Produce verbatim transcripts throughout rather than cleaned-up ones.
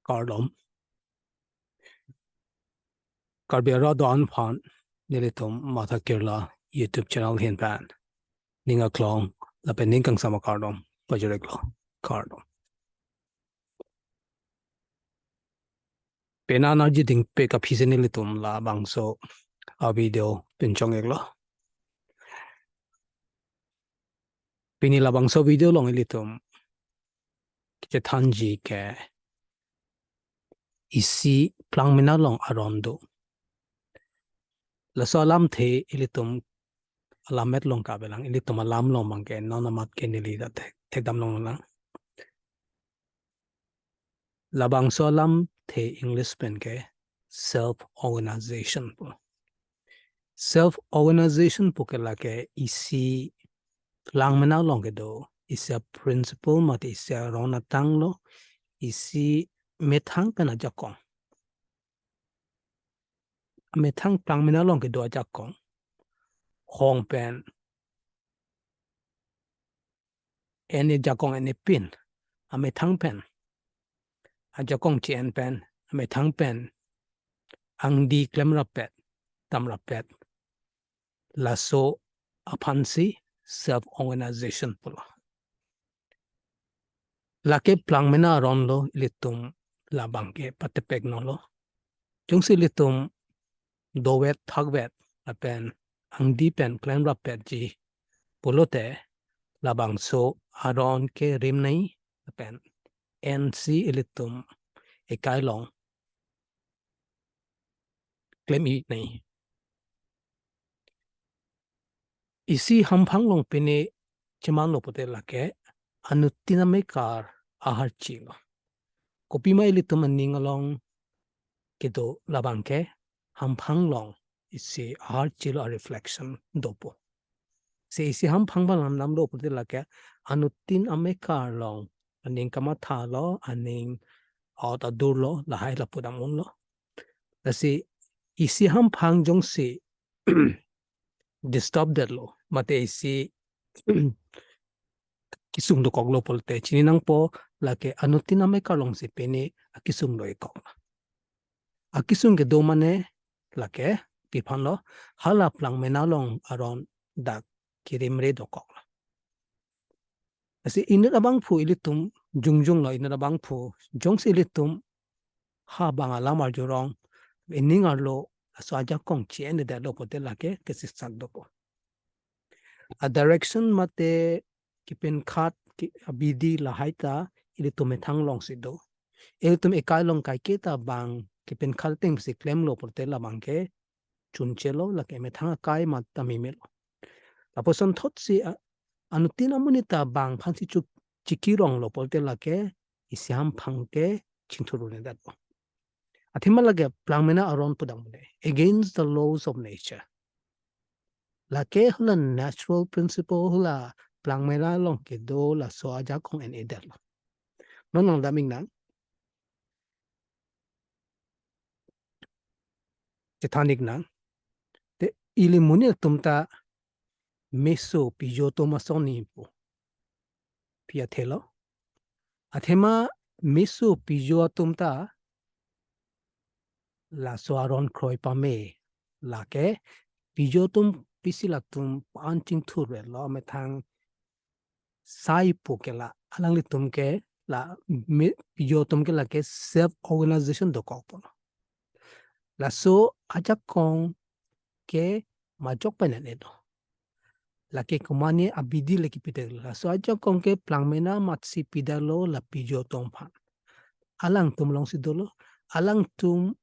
Kardom. Karbi arat do-an aphan nelitum Matha Kerla YouTube channel ahin pen ning aklong lapen ning kangsam akardom pajir-iklo. Kardom. Penang arjudingpik aphi si nelitum labangso a-video pinchong-iklo. Pini labangso video along ilitum kachethanji ke isi Plangmena along aron do. Laso alamthe ilitum alammet along kapelang, ilitum alam along abangke non amat ke neli ta thek, thekdam longlang. Labangso alamthe English pen ke self-organization pu. Self-organization pu ke lake isi Plangmena along kedo, isi a-principle mate isi aron atanglo, isi methang pen ajakong. Methang Plangmena along kedo ajakong hong pen, en ajakong en epin, amethang pen, ajakong che-en pen, amethang pen angdi klemrappet, damrappet, laso aphansi self-organization pulo. Lake Plangmena aron lo ilitum labangke patepek nolo. Jongsi ilitum dovet thakvet lapen angdi pen klemrappetji pulote labangso aron ke rimnei lapen ensi ilitum ekai along klem-i nai. Isi hamphang along pine chemanlo pute lake anuttin amekar aharchi lo. Kopima ilitum aning along kedo labangke hamphang along isi aharchi lo, a-reflection dopo. Si isi hamphang abang lam damlo pute lake anuttin amekar along aning kamathalo, aning aot adur lo, lahai lapu dam unlo. Lasi isi hamphang jongsi disturb detlo mate isi kesung dokoklo pulote chini nangpo lake anuttin amekar alongsi pine akesung do-ikkok. Akesung kedo mane lake pi aphanlo, hala Plangmena along aron dak kerimre dokok. Lasi inut abangphu ilitum jongjong lo, inut abangphu jongsi ilitum ha bang alam arjurong, ining arlo laso ajakong che-endetlo pute lake kesisat dopo. A-direction mate kepinkhat ke abidi lahai ta ilitum methang alongsi do. Ilitum ekai along kaiketa bang kepinkhat atengsi klemlo pute labangke chunchelo, lake methang akai mat ta memelo. Lapuson thotsi a-, anuttin amonit ta bang aphansi chuk chikironglo pute lake isi hamphang ke chingthur un-edetlo. Athema lake Plangmena aron pudam le against the laws of nature. Lake hala natural principle, hala Plangmena along kedo laso ajakong en-edetlo. Non nangdam-iknang, chethan-iknang. Te ili monit atum ta meso pijo atum asonsi pu pi athelo. Athema meso pijo atum ta laso aron kroi pame, lake pijo atum pisi latum pan chingthurvelo, methang sai pu ke la alanglitum ke la me-, pijo atum ke lake self-organization dokok pulo. Laso ajakong ke majok pen en-edo. Lake komatne abidi lake pite, laso ajakong ke Plangmena amatsi pidetlo la pijo atum aphan. Alangtum alongsi dolo, alangtum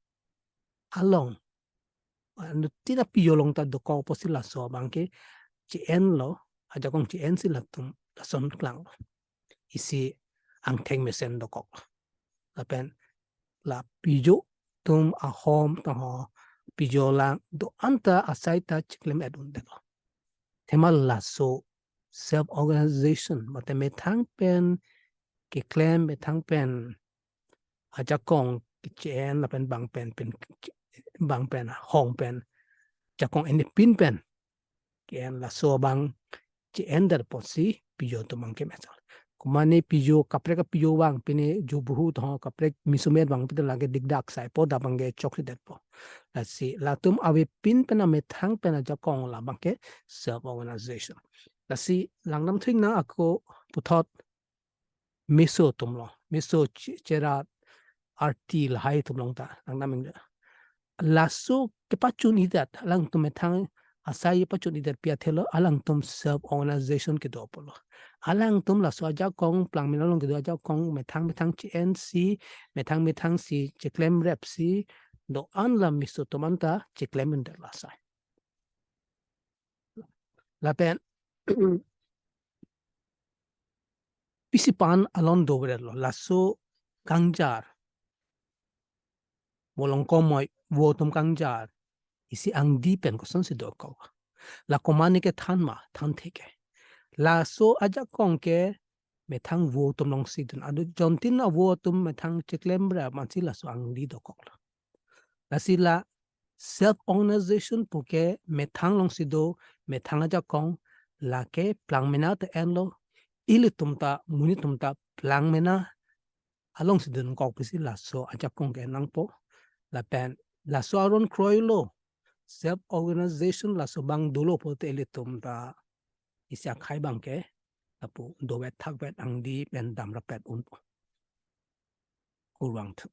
along, anuttin apijo along ta dokok pusi laso abangke che-enlo, ajakong che-ensi latum lason klanglo. Isi angthek mesen dokok. Lapen la pijo atum ahom tangho, pijo lang do-an ta asai ta chiklem-et undetlo. Athema laso self-organization mate methang pen keklem, methang pen ajakong keche-en lapen bang pen, pen, bang pen hong pen jakong en epin pen ke-en, laso abang che-endet apotsi pijo atum abangke mesen. Mane pijo kaprek apijo vang pine jo buhu tho kaprek misomet vang pite lake dikdak sai po da bangke chokri det po. Lasi latum avepin pen amethang pen ajakong la bangke self organization. Lasi langdam thing na ako puthot meso atum lo, meso che- cherat arti lahai atum long ta langdam ing. Laso kepachun idat alangtum methang asai pachun idat pi athelo alangtum self organization kedo apotlo. Alangtum laso ajakong plang mena along kedo ajakong methang methang che-en si, methang methang si cheklem rep si, do-an la meso atum anta cheklem undar lasai. Lapen pisi pan alon dover lo laso kangjar molong komoi vo atum kangjar isi angdi pen kosonsi dokok. La komane kethan ma, thanthe ke. Laso ajakong ke methang vo atum longsi dun. Adu jontin avo atum methang cheklem rep mansi laso angdi dokok lo. Lasi la self organization puke methang longsi do, methang ajakong lake plang mena te enlo, ilitum ta, monit atum ta plang mena alongsi dunkok pusi laso ajakong ke nangpo. Lapen laso aron kroilo, self organization laso bang dolo pote ilitum ta isi akhei bangke lapu dovet thakvet angdi pen damrapet unpo. Kurvangthu.